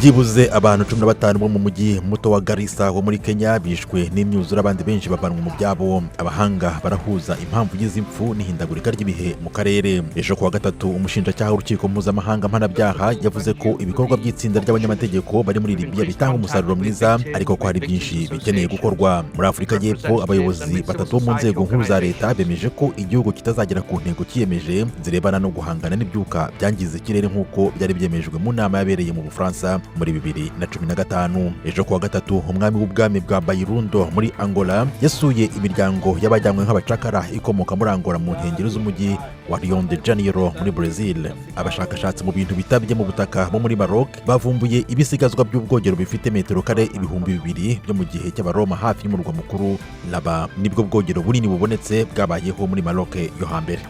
Byibuze abantu 15 bo mu mujyi muto wa Garissa wo muri Kenya bishwe n'imyuzure, abandi benshi bavanwa mu byabo. Abahanga barahuza impamvu y'izi mpfu n'ihindagurika ry'ibihe mu karere. Ejo kuwa gatatu, umushinjacyaha w'Urukiko Mpuzamahanga Mpanabyaha yavuze ko ibikorwa by'itsinda ry'abanyamategeko bari muri Libya bitanga umusaruro mwiza, ariko ko hari byinshi bikeneye gukorwa. Muri Afurika y'Epfo, abayobozi batatu bo mu nzego nkuru za leta bemeje ko igihugu kitazagera ku ntego cyiyemeje zirebana no guhangana n'ibyuka byangiza ikirere, nk'uko byari byemejwe mu nama yabereye mu Bufaransa muri 2015. Ejo kuwa gatatu, umwami w'ubwami bwa Bayirundo muri Angola yasuye imiryango y'abajyanywe nk'abacakara ikomoka muri Angola mu nkengero z'umujyi wa Rio de Janeiro muri Brazil. Abashakashatsi mu bintu bitabye mu butaka bo muri Maroc bavumbuye ibisigazwa by'ubwogero bifite metero kare 2000 byo mu gihe cy'Abaroma hafi y'umurwa mukuru Rabat. Nibwo bwogero bunini bubonetse bwabayeho muri Maroc yo hambere.